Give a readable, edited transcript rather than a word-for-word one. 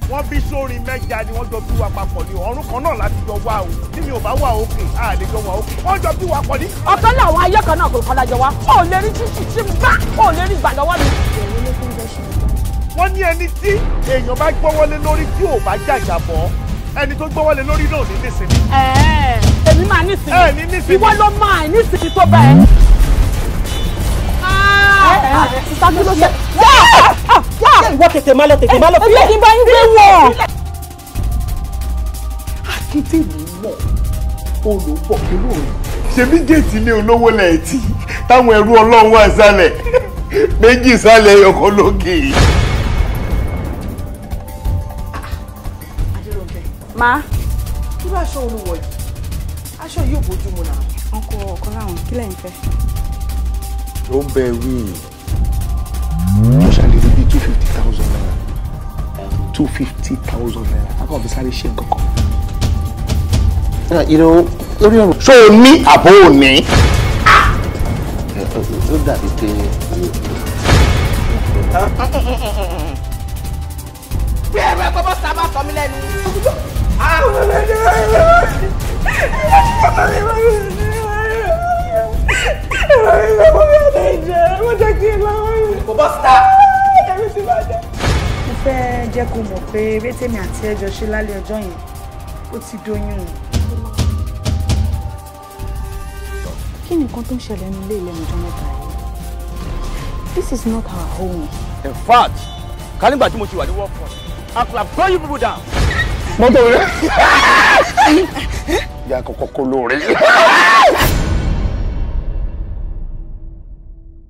Wọ́n bí sórin mẹ́ja ni wọ́n jọ bí wa papọ̀ ní ọ̀run kan náà láti jọ wá o. Tí mi ò bá wà òkè, a lè jọ wà òkè. Wọ́n jọ bí wa pọ̀ ní. Ọ̀kan làwọn ayé kan náà kò kọ́ lájọ wa. Ó lè rí títì tí ń bá, ó lè rí gbà lọ́wọ́ mi. Wọ́n ní ẹni tí èèyàn bá gbọ́wọ́lé lórí tí ò bá jàjàbọ́, ẹni tó gbọ́wọ́lé lórí náà ní nísìnyí. Èmi máa nísìnyí. Ìwọ ló máa nísìnyí tó bá ẹ. Sísá kí ló ṣe? Ìwọ tètè má lọ, tètè má lọ. Ẹ jẹ́ kí n bá yín gbé wọ̀. Akíntèmi mọ̀ olùbọ̀ kí ló rẹ̀. Ṣebí géètì ilé olówó lẹ́ẹ̀tì táwọn ẹrú Ọlọ́run wà sálẹ̀ méjì sálẹ̀ ọkọ̀ lókè. Adéròǹkẹ́. Ma. Kí ló aṣọ olúwọ̀ yìí? Aṣọ yìí ò bójú mu náà. Ọkọ ọ̀kan láwọn kí lẹ́yìn fẹ́. Ó ń bẹ wí. Mo ṣàlè rí bíi 250,000 naira. 250,000 naira. A kàn fi sáré ṣe nǹkan kan. You know, lórí ọ̀rọ̀. Ṣé o ní àbó ò ní? Ó dàbí pé. Bí ẹ̀rọ ẹ̀kọ́ bọ́ sábà sọ mí lẹ́nu. Kò bọ́ síta. Mo fẹ́ jẹ́ kó mọ̀ pé Rétèmi àti ẹjọ́ ṣe lálẹ́ ọjọ́ yẹn, ó ti dóyún. Kí ni nǹkan tó ń ṣẹlẹ̀ nílé ìlẹ́nu ọjọ́ mẹ́ta yìí? This is not our home. In fact, ká nígbà tí mo ti wà ní workforce, I could have thrown you people down. Mọ́tò rẹ̀. Ìyá kọ̀kọ́ kó lóore.